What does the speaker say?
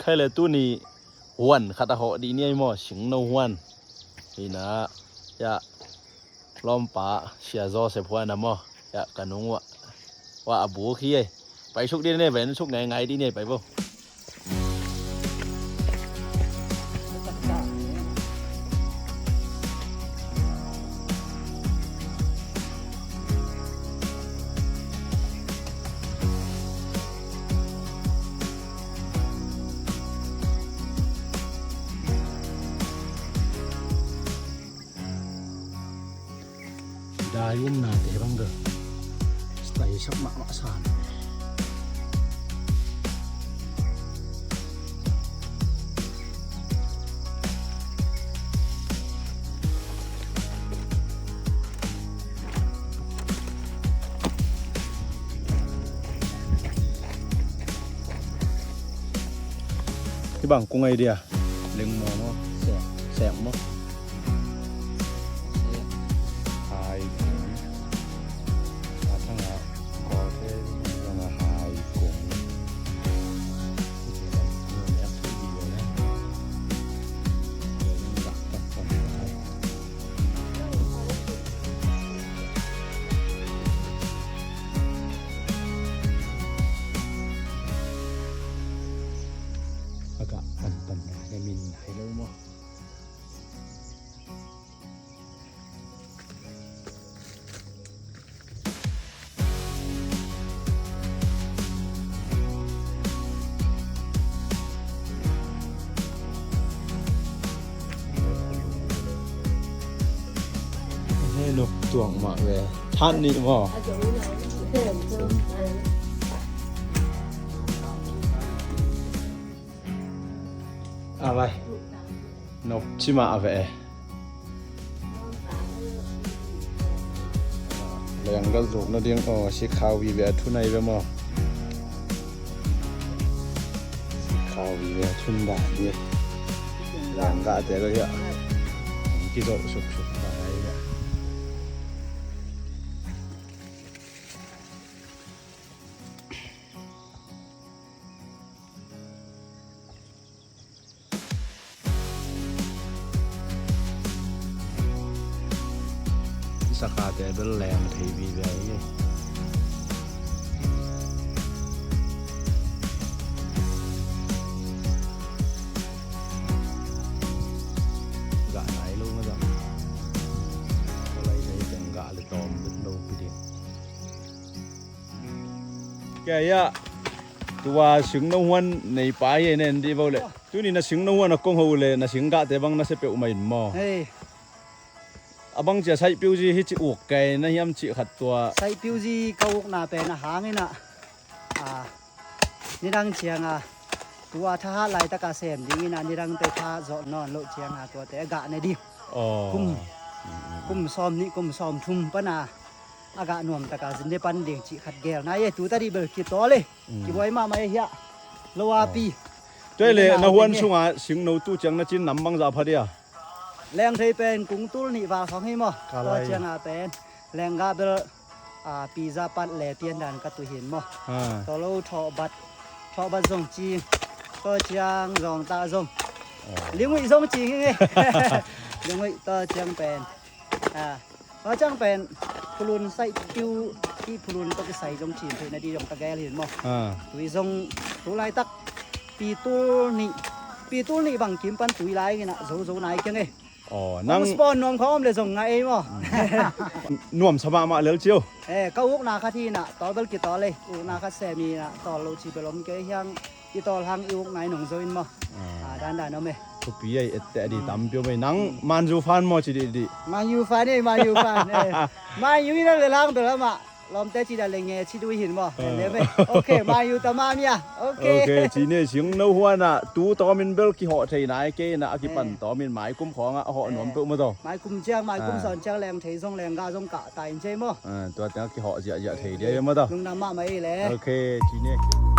ໄຄແລະ ຕູນີ້ ຫວນ ຄັດຕະເຫາະດີນີ້ໝໍ ຊິງໂນຫວນ ນີ້ນະ ຢາ ລ້ອມປາ ເຊຍໂຈເຊພວນນະໝໍ ຢາກະນຸງວະ ວ່າອະບູຄີ ໄປຊຸກດີນີ້ ໄປຊຸກໄງໄງດີນີ້ ໄປບໍ່. ໄດ້ວຸມໜ້າແຕ່ບັງເດີ ສະໄຕສັກມະມະສານ. ທີ່ບາງກຸງໄອເດຍ ເລັງມໍເນາະ ແຊງ ແຊງມໍ ຫາຍ ອາ ທາງ ອາ ກໍເທ ທາງ ອາ ຫາຍກົງ. ອາກາດປັນໆ ໄດ້ມິນໄດ້ເລີຍເນາະ. ເຫັນນົກຕົວງມາແວະ ທ່ານນີ້ບໍ່? ອາໄວ້ ນົກຊິມາແວະ ແລງກໍລຸກນະດິງ ໂອ ຊິຂາວວີແວະທຸນໄນເວມໍ ຊິຂາວວີແວະທຸນບາດເວ ແລງກະແຕ່ກໍເຍາະ ກິໂຕສຸກໆ ໄປເຍາະ. ສະກາແຕ່ເບິ່ງແລງເທວີແວ ກະໄນໂລມາຈາກ ກະໄລໃນຈັງກະເລີຍຕອມເບິ່ງໂລມປີເດ ແກຍະ ຕົວະຊຶງນະຮວນໃນປາຍແນ່ນດີເວົ້າແຫຼະ ຕຸນີ້ນະຊຶງນະຮວນນະກົງເຮົາເລີຍນະຊຶງກະແຕ່ບັງນະສະເປວໃໝ່ໝໍ ເອີ ອະບັງຈະໃຊ້ປິວຈີເຮັດຈິອອກໄກນະຮຽມຈິຂັດຕົວ ໃຊ້ປິວຈີກະອຸກນາແປນອາຫາງນີ້ນະ ອາ ນິດັງຈຽງອາ ຕົວະທະຫານໄລຕະກະແສມດີນີ້ນະ ນິດັງໄປພາເຈາະນອນໂລດຈຽງອາ ຕົວະແຕ່ກະໃນດີ ອໍ ກຸມ ອືມ ກຸມຊອມນິ ກຸມຊອມທຸມປະນາ ອາກະນວມຕະກາຊິນເດປັນເດງຈິຂັດແກ້ວນາເອຕູຕາດີເບີກິໂຕເລ ອືມ ກິບອຍມາມາເອເຮຍ ລະວາປີ ໂຕເລ ນະຮວນຊຸງອາ ຊິງໂນຕູຈຽງນະຈິນນຳບັງຈາພະເດຍ ແລງໄທເປັນກຸງຕຸລນິວາຂອງເຮໝໍ ກະໄລ ໂຕຈຽງອາເປັນ ແລງກາເບລ ອາ ປີຈາປັດແລຕຽນດານກະຕຸເຫັນໝໍ ໂຕໂລເທາະບັດ ເທາະບັດຊົງຈີ ໂຕຈຽງຈອງຕາຊົງ ລຽງວິຊົງຈີ ລຽງວິໂຕຈຽງເປັນ ອາ ວ່າຈັ່ງເປັນຜູ້ລຸນໃສ່ປິວ ທີ່ຜູ້ລຸນຕົກໃສ່ຈົງຈີນເພນະດີຈົງຕະແກເຫັນບໍ່ ອາ ຕຸຍຊົງຕຸລາຍຕັກ ປີຕຸລນິ ປີຕຸລນິບັງກິມປັນຕຸຍລາຍກິນນະ ໂຈໂຈນາຍເກັ່ງເອ ອໍ ນັ່ງສະປອນນວມຂອງອອມເລີຍຊົງງາຍເອບໍ່ ນວມສະມາມະເລີຍຈິວ ເອ ກະອຸກນາຄາທີນະ ຕອນເບິລກິຕອນເລີຍ ອຸກນາຄາແຊມີນະ ຕອນໂລຊີເບລົມເກຮຽງ ອີຕອລຫັງອີອຸກນາຍໜອງໂຈອິນມະ ອ່າ ອ່າ ດ້ານໆ ເນາະແມ່ ທຸກປີໃຫຍ່ເອັດແຕະດີ ອືມ ຕຳປິວແມ່ ນັງ ອືມ ມານຢູຟານມະ ຈີດີໆ ມານຢູຟານເອີ ມານຢູຟານເອີ ມານຢູນີ້ນະ ເລີຍລາງໂຕລະມະ ລອມແຕ່ຈີດາເລງແງ ຊີດູຍຫີນມະ ເອີ ເລີຍແມ່ ໂອເຄ ມານຢູຕະມາເມຍ ໂອເຄ ໂອເຄ ຈີນີ້ຊິງເນົາຫົວນະ ຕູຕອມມິນເບິລ ກິເຫາະໄທນາຍເກນະ ອາກິປັນ ເອີ ຕອມມິນໝາຍກຸມຂອງອະ ເຫາະ ເອີ ໜວມເປິມມະໂຕ ໝາຍກຸມຈຽງ ໝາຍກຸມ ເອີ ສອນຈຽງ ແລງໄທຊົງ ແລງກາຊົງກະຕາຍເຈມະ ເອີ ຕົວແຕ່ກິເຫາະເຈຍະເທເດມະໂຕ ລຸງນຳມະມາເອແລ ໂອເຄ ຈີນີ້